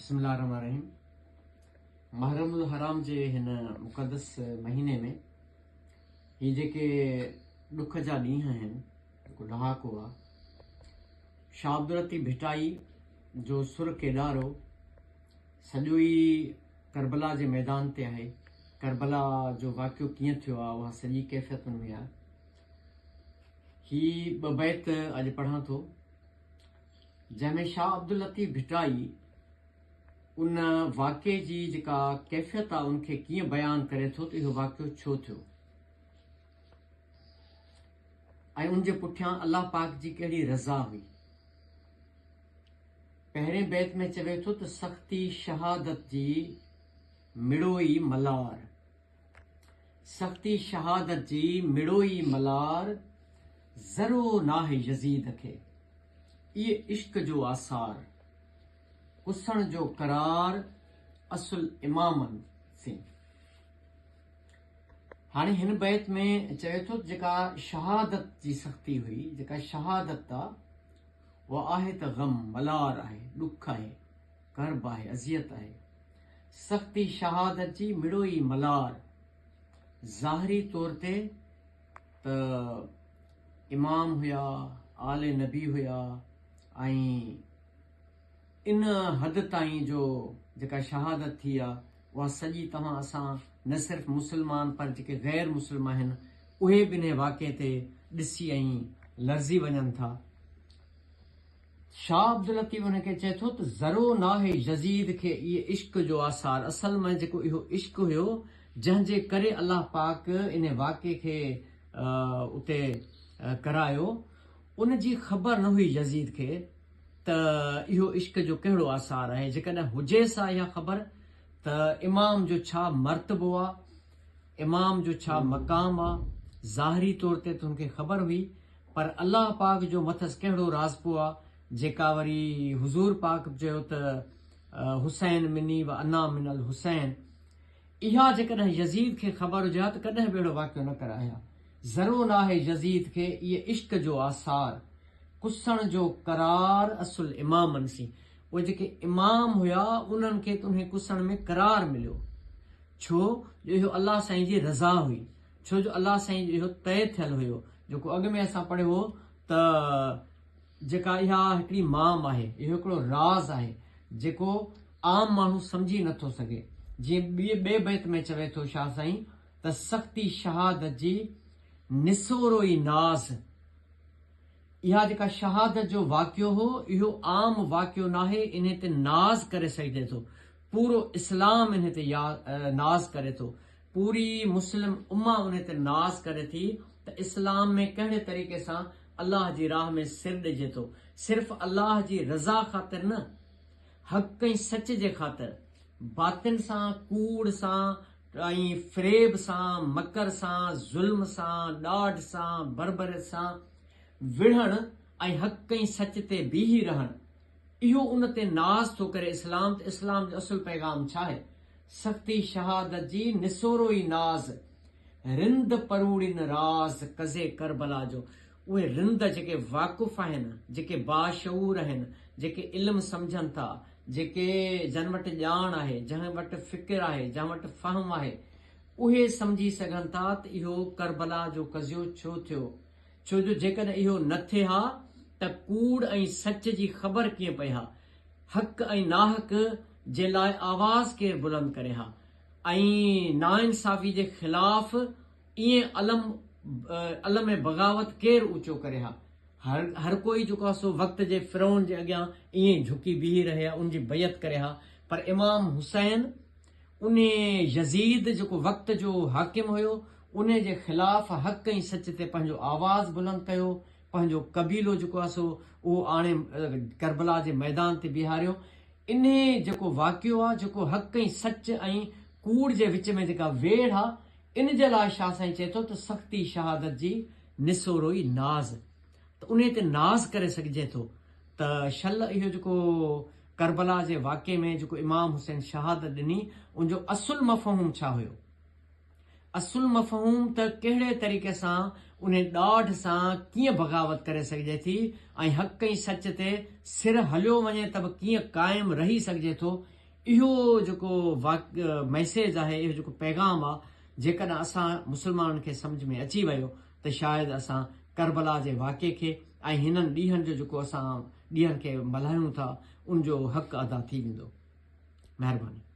بسم الله الرحمن الرحيم محرم الحرام جي هن مقدس مهيني ۾ هي جيڪي ڏک جا ڏينهن آهن جيڪو ڏهاڪو آ شاهه عبداللطيف ڀٽائي جو سر ڪيڏارو سڄو ئي ڪربلا جي ميدان تي آهي ڪربلا جو واقعو ڪيئن ٿيو آ اها سڄي ڪيفيت ان ۾ آهي هي ٻه بيت اڄ پڙهان ٿو جنهن ۾ شاهه عبداللطيف ڀٽائي ان واقعي جي جيڪا ڪيفيت آهي ان کي ڪيئن بيان ڪري ٿو ته اهو واقعو ڇو ٿيو ۽ ان جي پٺيان الله پاڪ جي ڪهڙي رضا هئي. پهرين بيت ۾ چوي ٿو ته سختي شهادت جي مڙوئي ملار. سختي شهادت جي مڙوئي ملار، ذرو ناهي يزيد کي، اي عشق جو آثار، ڪسڻ جو قرار اصل امامن سين. هاڻي هن بيت ۾ چوي ٿو ته جيڪا شهادت جي سختي هئي، جيڪا شهادت آ، اها آهي ته غم، ملار آهي، ڏک آهي، ڪرب آهي، اذيت آهي. سختي شهادت جي مڙوئي ملار. ظاهري طور تي ته امام هيا، آل نبي هيا ۽ ان حد تائين جو جيڪا شهادت ٿي آ اها سڄي توهان اسان نه صرف مسلمان پر جيڪي غير مسلم آهن اهي به انهي واقعي تي ڏسي ۽ لرزي وڃن ٿا. شاهه عبداللطيف ان کي چئي ٿو ته ذرو ناهي يزيد کي اي عشق جو آثار اصل ۾ جيڪو اهو عشق هيو جنهن جي ڪري الله پاڪ انهي واقعي کي اتي ڪرايو ان جي خبر نه هئي يزيد کي ته اهو عشق جو ڪهڙو آثار آهي جيڪڏهن هجيس ها اها خبر ته امام جو ڇا مرتبو آ امام جو ڇا مقام آ ظاهري طور تي ته هن کي خبر هئي پر الله پاڪ جو مٿس ڪهڙو راضپو آ، جيڪا وري حضور پاڪ به چيو ته حسين مني و انا من الحسين. اها جيڪڏهن يزيد کي خبر هجي ها ته ڪڏهن به اهڙو واقعو نه ڪرائي ها. ذرو ناهي يزيد کي اي عشق جو آثار، ڪسڻ جو قرار اصل امامن سين. اهي جيڪي امام هيا انهن کي ته انهي ڪسڻ ۾ قرار مليو. ڇو جو اهو الله سائين جي رضا هئي. ڇو جو الله سائين جو اهو طئي ٿيل هيو، جيڪو اڳ ۾ اسان پڙهيو هو ته جيڪا اها هڪڙي مام آهي، اهو هڪڙو راز آهي، جيڪو عام ماڻهو سمجهي نه ٿو سگهي. جيئن ٻئي بيت ۾ چوي ٿو شاهه سائين ته سختي شهادت جي نسورو ئي ناز. اها جيڪا شهادت جو واقعو هو، اهو عام واقعو ناهي، انهي تي ناز ڪري سگهجي ٿو. پورو اسلام انهي تي ناز ڪري ٿو. پوري مسلم امه انهي تي ناز ڪري ٿي ته اسلام ۾ ڪهڙي طريقي سان الله جي راهه ۾ سر ڏجي ٿو. صرف الله جي رضا خاطر نه، حق ۽ سچ جي خاطر، باطل سان، ڪوڙ سان ۽ فريب سان، مڪر سان، ظلم سان، ڏاڍ سان، بربريت سان وڙهڻ ۽ حق ۽ سچ تي بيهي رهڻ، اهو ان تي ناز ٿو ڪري اسلام ته اسلام جو اصل پيغام ڇا آهي؟ سختي شهادت جي نسورو ئي ناز، رند پروڙين راز قضي ڪربلا جو. اهي رند جيڪي واقف آهن، جيڪي باشعور آهن، جيڪي علم سمجهن ٿا، جيڪي جن وٽ ڄاڻ آهي، جنهن وٽ فڪر آهي، جنهن وٽ فهم آهي، اهي سمجهي سگهن ٿا ته اهو ڪربلا جو قضيو ڇو ٿيو؟ ڇو جو جيڪڏهن اهو نه ٿئي ها ته ڪوڙ ۽ سچ جي خبر ڪيئن پئي ها؟ حق ۽ ناحق جي لاء آواز ڪير بلند ڪري ها؟ ۽ ناانصافي جي خلاف ائين علم علم بغاوت ڪير اوچو ڪري ها؟ هر هر ڪوئي جيڪو آهي سو وقت جي فرعون جي اڳيان ائين ئي جهڪي بيهي رهي ها، ان جي بيعت ڪري ها، پر امام حسين انهي يزيد جيڪو وقت جو حاڪم هيو، انهي جي خلاف حق ۽ سچ تي پنهنجو آواز بلند ڪيو، پنهنجو قبيلو جيڪو آهي سو اهو آڻي ڪربلا جي ميدان تي بيهاريو. انهي جيڪو واقعو آهي، جيڪو حق ۽ سچ ۽ ڪوڙ جي وچ ۾ جيڪا ويڙهه آهي، ان جي لاء شاهه سائين چئي ٿو ته سختي شهادت جي نسوروئي ناز. ته انهي تي ناز ڪري سگهجي ٿو ته شل اهو جيڪو ڪربلا جي واقعي ۾ جيڪو امام حسين شهادت ڏني ان جو اصل مفهوم ڇا هيو اصل مفهوم ته ڪهڙي طريقي سان انهي ڏاڍ سان ڪيئن بغاوت ڪري سگهجي ٿي ۽ حق ۽ سچ تي سر هليو وڃي ته به ڪيئن قائم رهي سگهجي ٿو اهو جيڪو ميسيج آهي اهو جيڪو پيغام آ جيڪڏهن اسان مسلمانن کي سمجهه ۾ اچي ويو ته شايد اسان ڪربلا جي واقعي کي ۽ هنن ڏينهن جو جيڪو اسان ڏينهن کي ملهايون ٿا ان جو حق ادا ٿي ويندو. مهرباني.